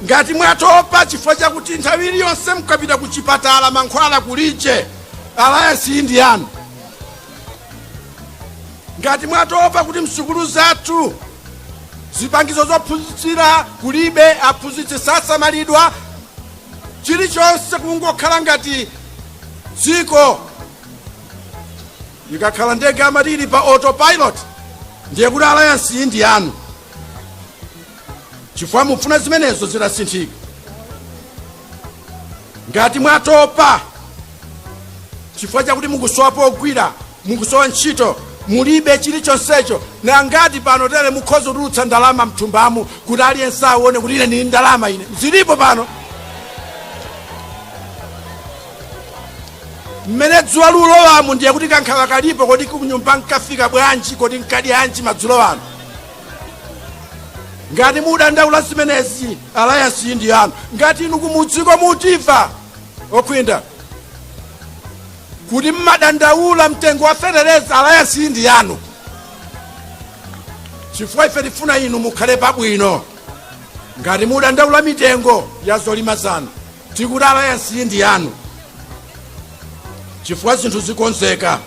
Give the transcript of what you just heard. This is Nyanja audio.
Ngati mwatopa chifukwa chakuti nthawi iliyonse mukapita ku chipatala mankhwala kulibe, alliance iyi ndi yanu. Ngati mwatopa kuti msukulu zathu zipangizo zophunzitsira kulibe, aphunzitsi sasamalidwa, chilichonse kungokhala ngati dziko ikakhala ndege amati ili pa autopilot, ndiye kuti alliance iyi ndi yanu, chifukwa mufuna zimenezo zitasinthika. Ngati mwatopa chifukwa chakuti mukusowa pogwira, mukusowa ntchito, mulibe chilichonsecho, nangati pano tere mukhoza kutulutsa ndalama mthumbamu kuti aliyense aone kuti ine ndili ndalama, ine zilipo pano. Mmene dzuwa lulowamu ndiye kuti kankhawa kalipo, kodi kunyumba nkafika bwanji? Kodi nkadyanji madzulo ano? Ngati mudandaula zimenezi, alliance iyi ndi yanu. Ngati inu kumudziko mutimva okhwinda kuti mmadandaula mtengo wa fetereza, alliance iyi ndi yanu, chifukwa ife tifuna inu mukhale pabwino. Ngati mudandaula mitengo ya zolima zanu, tikuti alliance iyi ndi yanu, chifukwa zinthu zikonzeka.